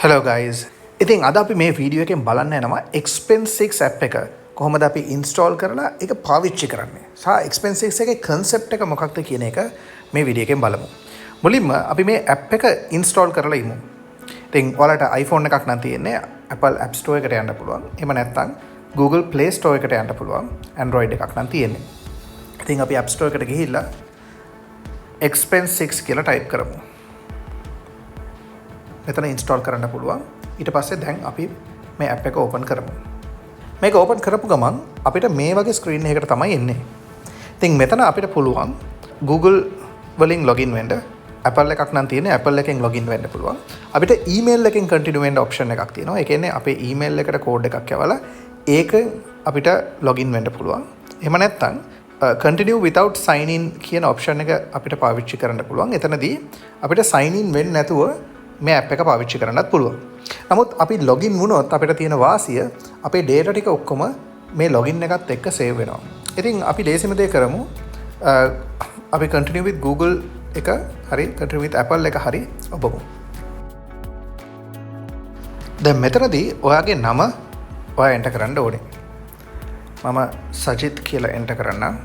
Hello guys. ඉතින් අද අපි මේ වීඩියෝ එකෙන් බලන්න යනවා Expense 6 app එක කොහොමද අපි ඉන්ස්ටෝල් කරලා ඒක පාවිච්චි කරන්නේ සහ Expense 6 එකේ කන්සෙප්ට් එක මොකක්ද කියන එක මේ වීඩියෝ එකෙන් බලමු. මුලින්ම අපි මේ ඇප් එක ඉන්ස්ටෝල් කරලා ඉමු. ඉතින් ඔයාලට iPhone එකක් නම් තියෙන්නේ Apple App Store එකට යන්න පුළුවන්. එහෙම නැත්නම් Google Play Store එකට යන්න පුළුවන්. Android එකක් නම් තියෙන්නේ. ඉතින් අපි App Store එකට ගිහිල්ලා Expense 6 කියලා ටයිප් කරමු. මෙතන ඉන්ස්ටෝල් කරන්න පුළුවන්. ඊට පස්සේ දැන් අපි මේ ඇප් එක ඕපන් කරමු. මේක ඕපන් කරපු ගමන් අපිට මේ වගේ ස්ක්‍රීන් එකකට තමයි එන්නේ. ඉතින් මෙතන අපිට පුළුවන් Google වලින් ලොගින් වෙන්න, Apple එකක් නම් තියෙන්නේ Apple එකෙන් ලොගින් වෙන්න පුළුවන්. අපිට ඊමේල් එකෙන් කන්ටිනියු වෙන්න ඔප්ෂන් එකක් තියෙනවා. ඒ කියන්නේ අපේ ඊමේල් එකට කෝඩ් එකක් යවලා ඒක අපිට ලොගින් වෙන්න පුළුවන්. එහෙම නැත්නම් continue without sign in කියන ඔප්ෂන් එක අපිට පාවිච්චි කරන්න පුළුවන්. එතනදී අපිට sign in වෙන්නේ නැතුව මේ ඇප් එක පාවිච්චි කරන්නත් පුළුවන්. නමුත් අපි ලොගින් වුණොත් අපිට තියෙන වාසිය අපේ ඩේටා ටික ඔක්කොම මේ ලොගින් එකත් එක්ක සේව් වෙනවා. ඉතින් අපි ලේසිම දේ කරමු. අපි continue with Google එක හරි continue with Apple එක හරි ඔබමු. දැන් මෙතනදී ඔයාගේ නම ඔයා එන්ටර් කරන්න ඕනේ. මම සජිත් කියලා එන්ටර් කරන්නම්.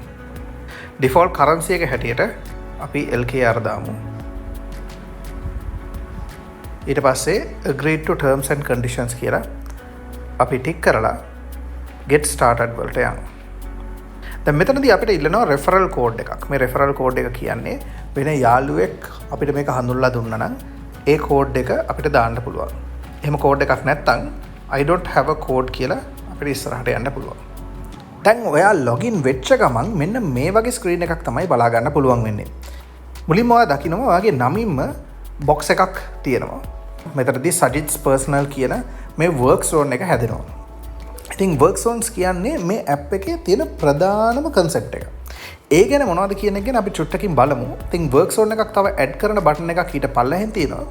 ඩිෆෝල්ට් කරන්සි එක හැටියට අපි LKR දාමු. ඊට පස්සේ agree to terms and conditions කියලා අපි ටික් කරලා get started වලට යමු. දැන් මෙතනදී අපිට ඉල්ලනවා රෙෆරල් කෝඩ් එකක්. මේ රෙෆරල් කෝඩ් එක කියන්නේ වෙන යාළුවෙක් අපිට මේක හඳුන්වලා දුන්නා නම් ඒ කෝඩ් එක අපිට දාන්න පුළුවන්. එහෙම කෝඩ් එකක් නැත්නම් "I don't have a code" කියලා අපිට ඉස්සරහට යන්න පුළුවන්. දැන් ඔයා ලොගින් වෙච්ච ගමන් මෙන්න මේ වගේ ස්ක්‍රීන් එකක් තමයි බලා ගන්න පුළුවන් වෙන්නේ. මුලින්ම ඔයා දකිනවා ඔයාගේ නමින්ම බොක්ස් එකක් තියෙනවා. මෙතනදී සජිත්ස් පර්සනල් කියන මේ වර්ක් සෝන් එක හැදෙනවා. ඉතින් වර්ක් සෝන්ස් කියන්නේ මේ ඇප් එකේ තියෙන ප්‍රධානම කන්සෙප්ට් එක. ඒ ගැන මොනවද කියන එක ගැන අපි චුට්ටකින් බලමු. ඉතින් වර්ක් සෝන් එකක් තව ඇඩ් කරන බටන් එකක් ඊට පල්ලෙහෙන් තියෙනවා.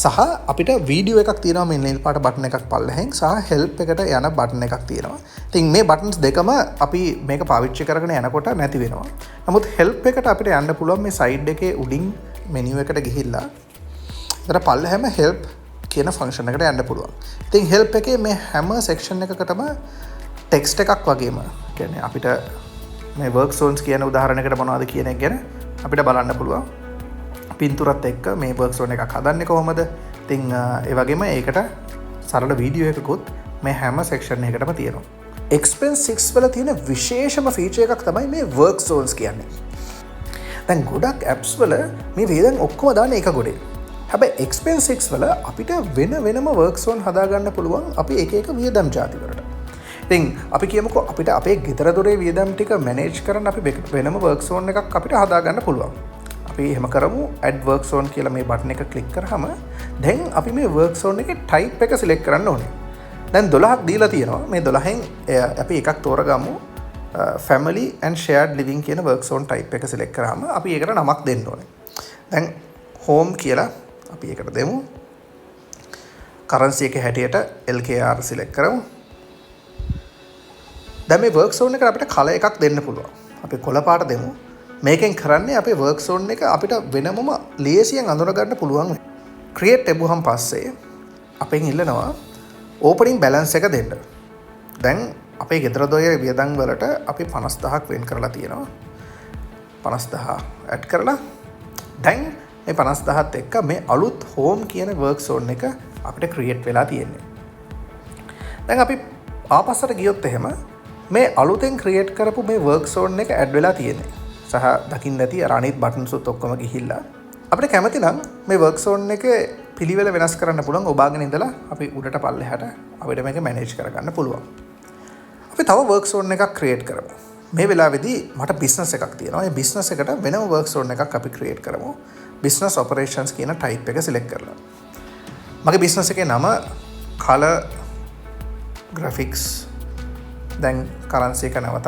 සහ අපිට වීඩියෝ එකක් තියෙනවා මේ නිල් පාට බටන් එකක් පල්ලෙහෙන් සහ හෙල්ප් එකට යන බටන් එකක් තියෙනවා. ඉතින් මේ බටන්ස් දෙකම අපි මේක පාවිච්චි කරගෙන යනකොට නැති වෙනවා. නමුත් හෙල්ප් එකට අපිට යන්න පුළුවන් මේ සයිඩ් එකේ උඩින් මෙනියු එකට ගිහිල්ලා එතන පල්ලෙහැම හෙල්ප් කියන ෆන්ක්ෂන් එකට යන්න පුළුවන්. ඉතින් හෙල්ප් එකේ මේ හැම සෙක්ෂන් එකකටම ටෙක්ස්ට් එකක් වගේම කියන්නේ අපිට මේ වර්ක් සෝන්ස් කියන උදාහරණයකට මොනවද කියන එක ගැන අපිට බලන්න පුළුවන්. පින්තූරත් එක්ක මේ වර්ක් සෝන් එකක් හදන්නේ කොහොමද? ඉතින් ඒ වගේම ඒකට සරල වීඩියෝ එකකුත් මේ හැම සෙක්ෂන් එකකටම තියෙනවා. Expense 6 වල තියෙන විශේෂම ෆීචර් එකක් තමයි මේ වර්ක් සෝන්ස් කියන්නේ. දැන් ගොඩක් ඇප්ස් වල මේ වියදම් ඔක්කොම දාන්නේ එක ගොඩේ. හැබැයි Expense 6 වල අපිට වෙන වෙනම වර්ක් සෝන් හදාගන්න පුළුවන් අපි එක එක වියදම් ජාති වලට. ඉතින් අපි කියමුකෝ අපිට අපේ ගෙදර දොරේ වියදම් ටික මැනේජ් කරන්න අපි වෙනම වර්ක් සෝන් එකක් අපිට හදාගන්න පුළුවන්. අපි එහෙම කරමු. Add work zone කියලා මේ බටන් එක ක්ලික් කරාම දැන් අපි මේ වර්ක් සෝන් එකේ ටයිප් එක සිලෙක්ට් කරන්න ඕනේ. දැන් 12ක් දීලා තියෙනවා. මේ 12න් අපි එකක් තෝරගමු. Family and shared living කියන වර්ක් සෝන් ටයිප් එක සිලෙක්ට් කරාම අපි ඒකට නමක් දෙන්න ඕනේ. දැන් home කියලා අපි ඒකට දෙමු. කරන්සි එක හැටියට LKR select කරමු. දැන් මේ වර්ක් සෝන් එකට අපිට කලර් එකක් දෙන්න පුළුවන්. අපි කොළ පාට දෙමු. මේකෙන් කරන්නේ අපේ වර්ක් සෝන් එක අපිට වෙනමම ලේසියෙන් අඳුන ගන්න පුළුවන්. ක්‍රියේට් එබුවහම පස්සේ අපෙන් ඉල්ලනවා ඕපනින් බැලන්ස් එක දෙන්න. දැන් අපේ ගෙදර දොරේ වියදම් වලට අපි 50,000ක් වෙන් කරලා තියෙනවා. 50,000 ඇඩ් කරලා දැන් මේ 50,000ත් එක්ක මේ අලුත් හෝම් කියන වර්ක් සෝන් එක අපිට ක්‍රියේට් වෙලා තියෙන්නේ. දැන් අපි ආපස්සට ගියොත් එහෙම මේ අලුතෙන් ක්‍රියේට් කරපු මේ වර්ක් සෝන් එක ඇඩ් වෙලා තියෙන්නේ. සහ දකින්න ඇති අර අනිත් බටන්ස් උත් ඔක්කොම ගිහිල්ලා. අපිට කැමති නම් මේ වර්ක් සෝන් එකේ පිළිවෙල වෙනස් කරන්න පුළුවන්. ඔබාගෙන ඉඳලා අපි උඩට පල්ලෙහාට අපිට මේක මැනේජ් කරගන්න පුළුවන්. අපි තව වර්ක් සෝන් එකක් ක්‍රියේට් කරමු. මේ වෙලාවේදී මට බිස්නස් එකක් තියෙනවා. ඒ බිස්නස් එකට වෙනම වර්ක් සෝන් එකක් අපි ක්‍රියේට් කරමු. බිස්නස් ඔපරේෂන්ස් කියන ටයිප් එක සිලෙක්ට් කරලා. මගේ බිස්නස් එකේ නම කලර් ග්‍රැෆික්ස්. දැන් කරන්සි එක නැවතත්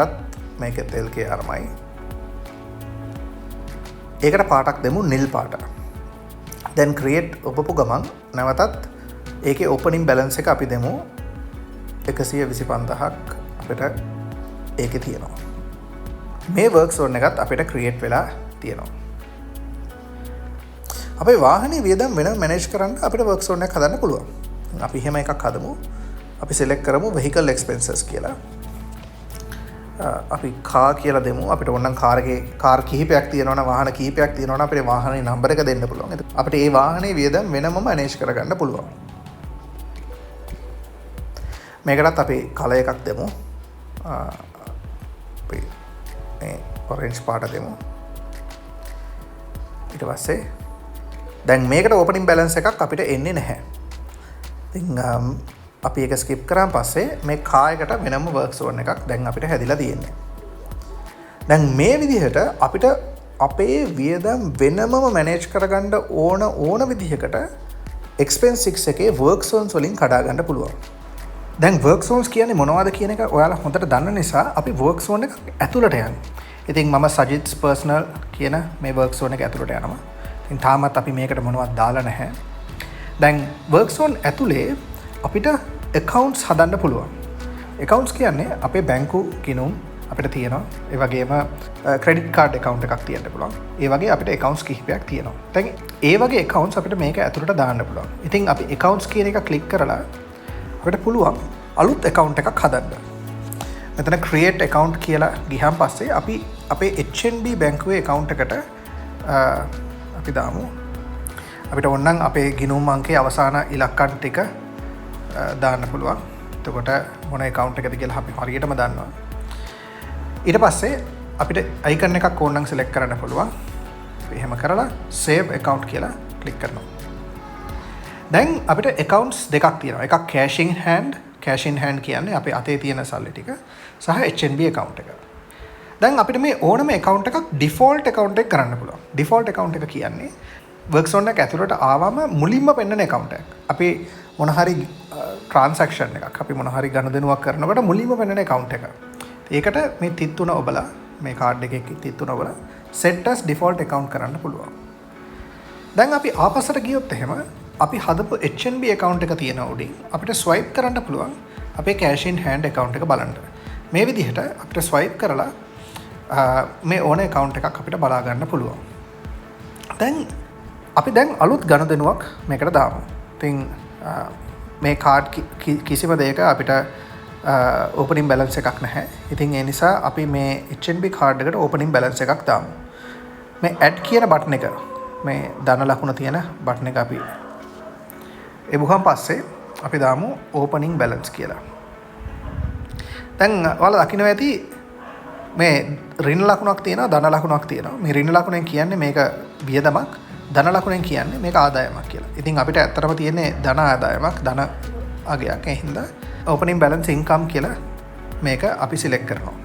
මේකෙත් LKRමයි. ඒකට පාටක් දෙමු නිල් පාට. දැන් ක්‍රියේට් ඔබපු ගමන් නැවතත් ඒකේ ඕපනින් බැලන්ස් එක අපි දෙමු 125,000ක් අපිට ඒකේ තියෙනවා. මේ වර්ක් සෝන් එකත් අපිට ක්‍රියේට් වෙලා තියෙනවා. අපේ වාහනේ වියදම් වෙනම මැනේජ් කරන්න අපිට වර්ක් සෝන් එකක් හදන්න පුළුවන්. අපි එහෙම එකක් හදමු. අපි සිලෙක්ට් කරමු vehicle expenses කියලා. අපි කාර් කියලා දෙමු. අපිට ඕනනම් කාර් එකේ කාර් කිහිපයක් තියෙනවා නම්, වාහන කිහිපයක් තියෙනවා නම්, අපිට වාහනේ නම්බර් එක දෙන්න පුළුවන්. එතකොට අපිට ඒ වාහනේ වියදම් වෙනමම මැනේජ් කරගන්න පුළුවන්. මේකටත් අපි කලර් එකක් දෙමු. අපි මේ ඔරෙන්ජ් පාට දෙමු. ඊට පස්සේ දැන් මේකට ඕපනින් බැලන්ස් එකක් අපිට එන්නේ නැහැ. ඉතින් අපි ඒක ස්කිප් කරාන් පස්සේ මේ කාර් එකට වෙනම වර්ක් සෝන් එකක් දැන් අපිට හැදිලා තියෙන්නේ. දැන් මේ විදිහට අපිට අපේ වියදම් වෙනමම මැනේජ් කරගන්න ඕන ඕන විදිහකට එක්ස්පෙන්ස් 6 එකේ වර්ක් සෝන්ස් වලින් කඩා ගන්න පුළුවන්. දැන් වර්ක් සෝන්ස් කියන්නේ මොනවද කියන එක ඔයාලා හොඳට දන්න නිසා අපි වර්ක් සෝන් එක ඇතුළට යන්නේ. ඉතින් මම සජිත්ස් පර්සනල් කියන මේ වර්ක් සෝන් එක ඇතුළට යනවා. ඉතින් තාමත් අපි මේකට මොනවත් දාලා නැහැ. දැන් වර්ක් සෝන් ඇතුලේ අපිට ඇකවුන්ට්ස් හදන්න පුළුවන්. ඇකවුන්ට්ස් කියන්නේ අපේ බැංකු ගිණුම් අපිට තියෙනවා. ඒ වගේම ක්‍රෙඩිට් කාඩ් ඇකවුන්ට් එකක් තියෙන්න පුළුවන්. ඒ වගේ අපිට ඇකවුන්ට්ස් කිහිපයක් තියෙනවා. දැන් ඒ වගේ ඇකවුන්ට්ස් අපිට මේක ඇතුළට දාන්න පුළුවන්. ඉතින් අපි ඇකවුන්ට්ස් කියන එක ක්ලික් කරලා අපිට පුළුවන් අලුත් ඇකවුන්ට් එකක් හදන්න. මෙතන ක්‍රියේට් ඇකවුන්ට් කියලා ගියන් පස්සේ අපි අපේ HNB බැංකුවේ ඇකවුන්ට් එකට අපි දාමු. අපිට ඕනනම් අපේ ගිණුම් අංකයේ අවසාන ඉලක්කම් ටික දාන්න පුළුවන්. එතකොට මොන ඇකවුන්ට් එකද කියලා අපි හරියටම දන්නවා. ඊට පස්සේ අපිට අයිකන් එකක් ඕනනම් සිලෙක්ට් කරන්න පුළුවන්. අපි එහෙම කරලා සේව් ඇකවුන්ට් කියලා ක්ලික් කරනවා. දැන් අපිට ඇකවුන්ට්ස් දෙකක් තියෙනවා. එකක් cash in hand. Cash in hand කියන්නේ අපේ අතේ තියෙන සල්ලි ටික සහ HNB account එක. දැන් අපිට මේ ඕනම ඇකවුන්ට් එකක් ඩිෆෝල්ට් ඇකවුන්ට් එක කරන්න පුළුවන්. ඩිෆෝල්ට් ඇකවුන්ට් එක කියන්නේ වර්ක් සෝන් එක ඇතුළට ආවම මුලින්ම පෙන්වන ඇකවුන්ට් එකක්. අපි මොන හරි ට්‍රාන්සැක්ෂන් එකක්, අපි මොන හරි ගනුදෙනුවක් කරනකොට මුලින්ම පෙන්වන ඇකවුන්ට් එක. ඒකට මේ තිත් තුන ඔබලා, මේ කාඩ් එකේ තිත් තුන ඔබලා set as default account කරන්න පුළුවන්. දැන් අපි ආපස්සට ගියොත් එහෙම අපි හදපු HNB account එක තියෙන උඩින් අපිට ස්වයිප් කරන්න පුළුවන් අපේ cash in hand account එක බලන්න. මේ විදිහට අපිට ස්වයිප් කරලා මේ ඕන account එකක් අපිට බලා ගන්න පුළුවන්. දැන් අපි දැන් අලුත් ගනුදෙනුවක් මේකට දාමු. ඉතින් මේ කාඩ් කිසිම දෙයක අපිට ඕපනින් බැලන්ස් එකක් නැහැ. ඉතින් ඒ නිසා අපි මේ HNB card එකට ඕපනින් බැලන්ස් එකක් දාමු. මේ ඇඩ් කියන බටන් එක, මේ ධන ලකුණ තියෙන බටන් එක අපි එබුවහන් පස්සේ අපි දාමු ඕපනින් බැලන්ස් කියලා. දැන් ඔයාලා දකින්න ඇති මේ ඍණ ලකුණක් තියෙනවා, ධන ලකුණක් තියෙනවා. මේ ඍණ ලකුණෙන් කියන්නේ මේක වියදමක්, ධන ලකුණෙන් කියන්නේ මේක ආදායමක් කියලා. ඉතින් අපිට ඇත්තටම තියෙන්නේ ධන ආදායමක්, ධන අගයක්. ඒ හින්දා ඕපනින් බැලන්ස් ඉන්කම් කියලා මේක අපි සිලෙක්ට් කරනවා.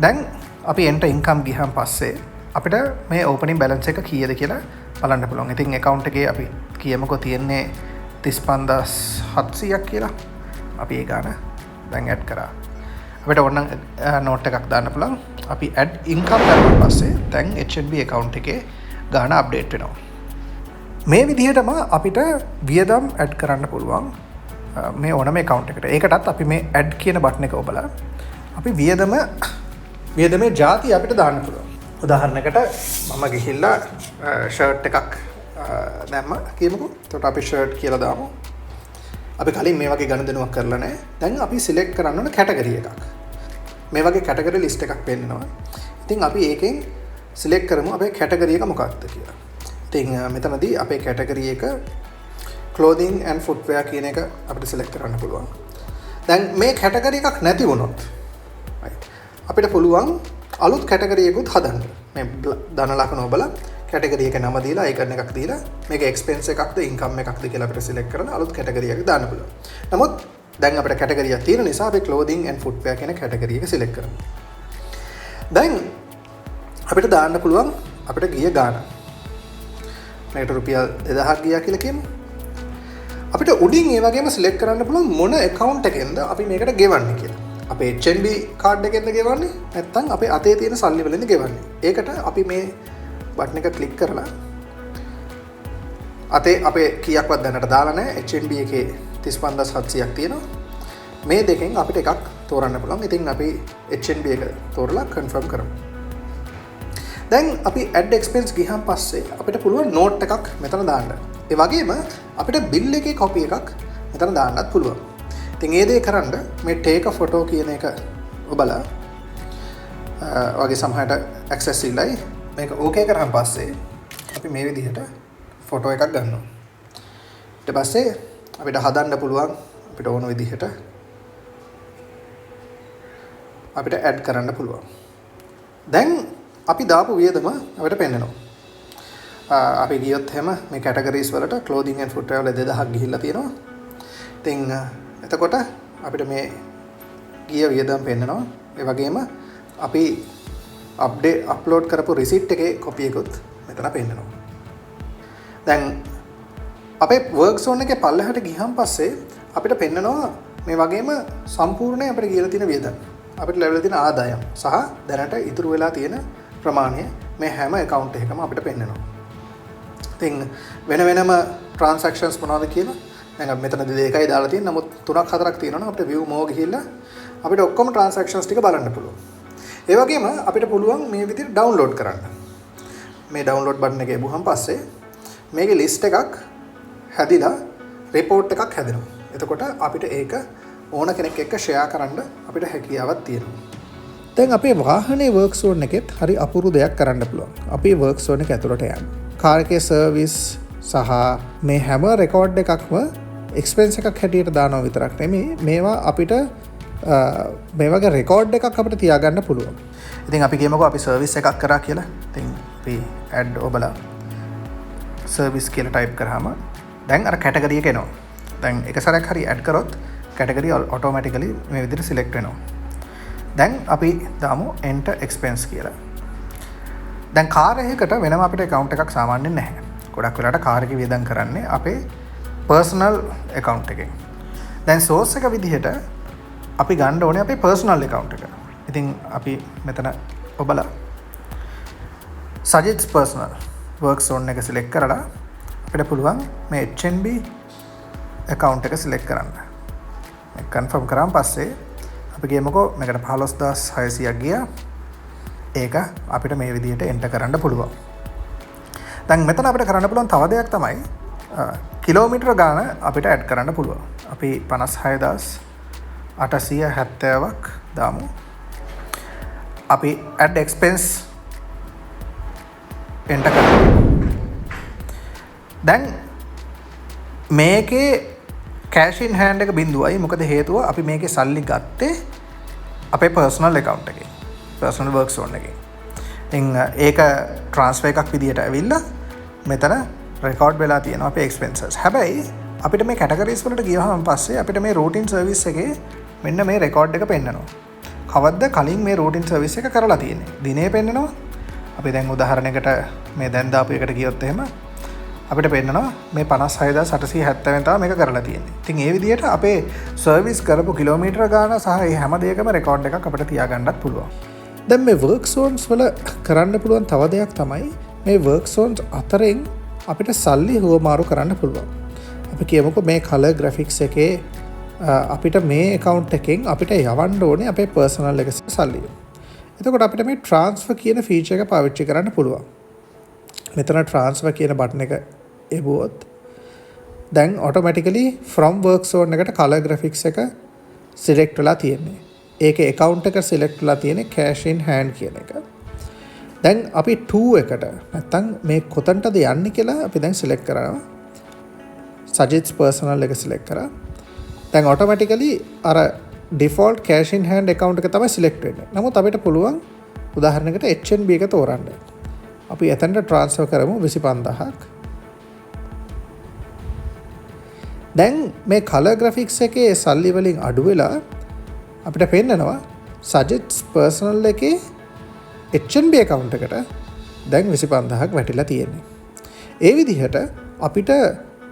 දැන් අපි එන්ටර් ඉන්කම් ගියන් පස්සේ අපිට මේ ඕපනින් බැලන්ස් එක කීයද කියලා බලන්න පුළුවන්. ඉතින් ඇකවුන්ට් එකේ අපි කියමුකෝ තියෙන්නේ 35,700ක් කියලා. අපි ඒ ගාන දැන් ඇඩ් කරා. අපිට ඕනනම් නෝට් එකක් දාන්න පුළුවන්. අපි ඇඩ් ඉන්කම් කරාට පස්සේ දැන් HNB account එකේ ගාන අප්ඩේට් වෙනවා. මේ විදිහටම අපිට වියදම් ඇඩ් කරන්න පුළුවන් මේ ඕනම ඇකවුන්ට් එකට. ඒකටත් අපි මේ ඇඩ් කියන බටන් එක ඔබලා අපි වියදමේ ජාති අපිට දාන්න පුළුවන්. උදාහරණයකට මම ගිහිල්ලා ෂර්ට් එකක් දැම්ම කියමුකෝ. එතකොට අපි ෂර්ට් කියලා දාමු. අපි කලින් මේ වගේ ගනුදෙනුවක් කරලා නැහැ. දැන් අපි සිලෙක්ට් කරන්න ඕන කැටගරි එකක්. මේ වගේ කැටගරි ලිස්ට් එකක් පෙන්නනවා. ඉතින් අපි ඒකෙන් සිලෙක්ට් කරමු අපේ කැටගරි එක මොකක්ද කියලා. ඉතින් මෙතනදී අපේ කැටගරි එක clothing and footwear කියන එක අපිට සිලෙක්ට් කරන්න පුළුවන්. දැන් මේ කැටගරි එකක් නැති වුණොත් අපිට පුළුවන් අලුත් කැටගරි එකකුත් හදන්න. මේ ධන ලකුණ ඔබලා කැටගරි එක නම දීලා අයිකන් එකක් දීලා මේක එක්ස්පෙන්ස් එකක්ද ඉන්කම් එකක්ද කියලා අපිට සිලෙක්ට් කරලා අලුත් කැටගරි එකක් දාන්න පුළුවන්. නමුත් දැන් අපිට කැටගරියක් තියෙන නිසා අපි clothing and footwear කියන කැටගරි එක සිලෙක්ට් කරමු. දැන් අපිට දාන්න පුළුවන් අපිට ගිය ගාන. මේකට රුපියල් 2000ක් ගියා කියලා කියමු. අපිට උඩින් ඒ වගේම සිලෙක්ට් කරන්න පුළුවන් මොන ඇකවුන්ට් එකෙන්ද අපි මේකට ගෙවන්නේ කියලා. අපේ HNB card එකෙන්ද ගෙවන්නේ නැත්නම් අපේ අතේ තියෙන සල්ලි වලින්ද ගෙවන්නේ. ඒකට අපි මේ බටන් එක ක්ලික් කරලා අතේ අපේ කීයක්වත් දැනට දාලා නැහැ. HNB එකේ 35700ක් තියෙනවා. මේ දෙකෙන් අපිට එකක් තෝරන්න පුළුවන්. ඉතින් අපි HNB එක තෝරලා කන්ෆර්ම් කරමු. දැන් අපි ඇඩ් එක්ස්පෙන්ස් ගියන් පස්සේ අපිට පුළුවන් නෝට් එකක් මෙතන දාන්න. ඒ වගේම අපිට බිල් එකේ කොපි එකක් මෙතන දාන්නත් පුළුවන්. ඉතින් ඒ දේ කරන්න මේ take a photo කියන එක ඔබලා වගේ සමහරට ඇක්සස් ඉල්ලයි. මේක ඕකේ කරාන් පස්සේ අපි මේ විදිහට ෆොටෝ එකක් ගන්නවා. ඊට පස්සේ අපිට හදන්න පුළුවන් අපිට ඕන විදිහට අපිට ඇඩ් කරන්න පුළුවන්. දැන් අපි දාපු වියදම අපිට පෙන්නනවා. අපි ගියොත් එහෙම මේ කැටගරිස් වලට ක්ලෝතිං ඇන්ඩ් ෆුට්වෙයාර් වල 2000ක් ගිහිල්ලා තියෙනවා. ඉතින් එතකොට අපිට මේ ගිය වියදම පෙන්නනවා. ඒ වගේම අපි අප්ලෝඩ් කරපු රිසිට් එකේ කොපි එකකුත් මෙතන පෙන්නනවා. දැන් අපේ වර්ක් සෝන් එකේ පල්ලෙහාට ගියන් පස්සේ අපිට පෙන්නනවා මේ වගේම සම්පූර්ණයෙන් අපිට ගියලා තියෙන වියදම්, අපිට ලැබිලා තියෙන ආදායම් සහ දැනට ඉතුරු වෙලා තියෙන ප්‍රමාණය මේ හැම ඇකවුන්ට් එකකම අපිට පෙන්නනවා. ඉතින් වෙන වෙනම ට්‍රාන්සැක්ෂන්ස් මොනවද කියලා දැන් අපි මෙතනදී දෙකයි දාලා තියෙන්නේ. නමුත් තුනක් හතරක් තියෙනවා නම් අපිට view more ගිහිල්ලා අපිට ඔක්කොම ට්‍රාන්සැක්ෂන්ස් ටික බලන්න පුළුවන්. ඒ වගේම අපිට පුළුවන් මේ විදිහට ඩවුන්ලෝඩ් කරන්න. මේ ඩවුන්ලෝඩ් බටන් එක එබුවහන් පස්සේ මේකේ ලිස්ට් එකක් හැදිලා රිපෝට් එකක් හැදෙනවා. එතකොට අපිට ඒක ඕන කෙනෙක් එක්ක ෂෙයා කරන්න අපිට හැකියාවක් තියෙනවා. දැන් අපේ වාහනේ වර්ක් සෝන් එකෙත් හරි අපූර්ව දෙයක් කරන්න පුළුවන්. අපේ වර්ක් සෝන් එක ඇතුළට යන්න. කාර් එකේ සර්විස් සහ මේ හැම රෙකෝඩ් එකක්ම එක්ස්පෙන්ස් එකක් හැටියට දානවා විතරක් නෙමෙයි, මේවා අපිට මේ වගේ රෙකෝඩ් එකක් අපිට තියාගන්න පුළුවන්. ඉතින් අපි කියමුකෝ අපි සර්විස් එකක් කරා කියලා. ඉතින් අපි ඇඩ් ඔබලා සර්විස් කියලා ටයිප් කරාම දැන් අර කැටගරි එක එනවා. දැන් එක සැරයක් හරි ඇඩ් කරොත් කැටගරි ඔටෝමැටිකලි මේ විදිහට සිලෙක්ට් වෙනවා. දැන් අපි දාමු enter expense කියලා. දැන් කාර් එකකට වෙනම අපිට ඇකවුන්ට් එකක් සාමාන්‍යයෙන් නැහැ. ගොඩක් වෙලාවට කාර් එකේ වියදම් කරන්නේ අපේ පර්සනල් ඇකවුන්ට් එකෙන්. දැන් සෝස් එක විදිහට අපි ගන්න ඕනේ අපේ පර්සනල් ඇකවුන්ට් එක. ඉතින් අපි මෙතන ඔබලා සජිත්ස් පර්සනල් වර්ක් සෝන් එක සිලෙක්ට් කරලා අපිට පුළුවන් මේ HNB account එක සිලෙක්ට් කරන්න. මේ කන්ෆර්ම් කරාන් පස්සේ අපි කියමුකෝ මේකට 15600ක් ගියා. ඒක අපිට මේ විදිහට එන්ටර් කරන්න පුළුවන්. දැන් මෙතන අපිට කරන්න පුළුවන් තව දෙයක් තමයි කිලෝමීටර ගාන අපිට ඇඩ් කරන්න පුළුවන්. අපි 56870ක් දාමු. අපි ඇඩ් එක්ස්පෙන්ස් එන්ටර් කරමු. දැන් මේකේ කෑෂ් ඉන් හෑන්ඩ් එක බිඳුවයි. මොකද හේතුව අපි මේකේ සල්ලි ගත්තේ අපේ පර්සනල් ඇකවුන්ට් එකේ, පර්සනල් වර්ක් සෝන් එකේ. ඉතින් ඒක ට්‍රාන්ස්ෆර් එකක් විදියට ඇවිල්ලා මෙතන රෙකෝඩ් වෙලා තියෙනවා අපේ එක්ස්පෙන්සස්. හැබැයි අපිට මේ කැටගරිස් වලට ගියහම පස්සේ අපිට මේ රූටින් සර්විස් එකේ මෙන්න මේ රෙකෝඩ් එක පෙන්නනවා. කවද්ද කලින් මේ රූටින් සර්විස් එක කරලා තියෙන්නේ දිනේ පෙන්නනවා. අපි දැන් උදාහරණයකට මේ දැන් දාපු එකට ගියොත් එහෙම අපිට පෙන්නනවා මේ 56870 තමයි මේක කරලා තියෙන්නේ. ඉතින් ඒ විදිහට අපේ සර්විස් කරපු කිලෝමීටර ගාන සහ ඒ හැම දෙයකම රෙකෝඩ් එකක් අපිට තියාගන්නත් පුළුවන්. දැන් මේ වර්ක් සෝන්ස් වල කරන්න පුළුවන් තව දෙයක් තමයි මේ වර්ක් සෝන්ස් අතරින් අපිට සල්ලි හුවමාරු කරන්න පුළුවන්. අපි කියමුකෝ මේ කලර් ග්‍රැෆික්ස් එකේ අපිට මේ ඇකවුන්ට් එකෙන් අපිට යවන්න ඕනේ අපේ පර්සනල් එක සල්ලි. එතකොට අපිට මේ ට්‍රාන්ස්ෆර් කියන ෆීචර් එක පාවිච්චි කරන්න පුළුවන්. මෙතන ට්‍රාන්ස්ෆර් කියන බටන් එක එබුවොත් දැන් ඔටෝමැටිකලි from work zone එකට කලර් ග්‍රැෆික්ස් එක සිලෙක්ට් වෙලා තියෙන්නේ. ඒකේ ඇකවුන්ට් එක සිලෙක්ට් වෙලා තියෙන්නේ කෑෂ් ඉන් හෑන්ඩ් කියන එක. දැන් අපි 2 එකට නැත්තම් මේ කොතනටද යන්නේ කියලා අපි දැන් සිලෙක්ට් කරනවා. සජිත්ස් පර්සනල් එක සිලෙක්ට් කරා. දැන් ඔටෝමැටිකලි අර ඩිෆෝල්ට් කෑෂ් ඉන් හෑන්ඩ් ඇකවුන්ට් එක තමයි සිලෙක්ට් වෙන්නේ. නමුත් අපිට පුළුවන් උදාහරණයකට HNB එක තෝරන්න. අපි එතනට ට්‍රාන්ස්ෆර් කරමු 25000ක්. දැන් මේ කලර් ග්‍රැෆික්ස් එකේ සල්ලි වලින් අඩු වෙලා අපිට පෙන්නනවා සජිත්ස් පර්සනල් එකේ HNB account එකට දැන් 25000ක් වැටිලා තියෙන්නේ. ඒ විදිහට අපිට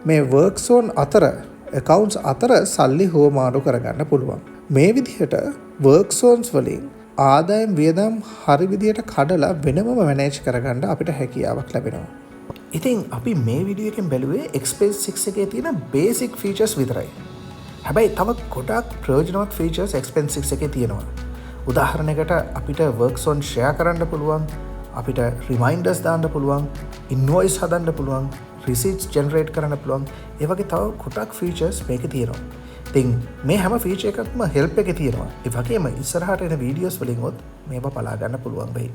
මේ වර්ක් සෝන් අතර ඇකවුන්ට්ස් අතර සල්ලි හුවමාරු කරගන්න පුළුවන්. මේ විදිහට වර්ක් සෝන්ස් වලින් ආදායම් වියදම් හරි විදිහට කඩලා වෙනමම මැනේජ් කරගන්න අපිට හැකියාවක් ලැබෙනවා. ඉතින් අපි මේ වීඩියෝ එකෙන් බැලුවේ එක්ස්පෙන්ස් 6 එකේ තියෙන බේසික් ෆීචර්ස් විතරයි. හැබැයි තව ගොඩක් ප්‍රයෝජනවත් ෆීචර්ස් එක්ස්පෙන්ස් 6 එකේ තියෙනවා. උදාහරණයකට අපිට වර්ක් සෝන් ෂෙයා කරන්න පුළුවන්, අපිට රිමයින්ඩර්ස් දාන්න පුළුවන්, ඉන්වොයිස් හදන්න පුළුවන්, රිසීට්ස් ජෙනරේට් කරන්න පුළුවන්. ඒ වගේ තව ගොඩක් ෆීචර්ස් මේකේ තියෙනවා. ඉතින් මේ හැම ෆීචර් එකක්ම හෙල්ප් එකේ තියෙනවා. ඒ වගේම ඉස්සරහට එන වීඩියෝස් වලින් උත් මේවා බලා ගන්න පුළුවන් වෙයි.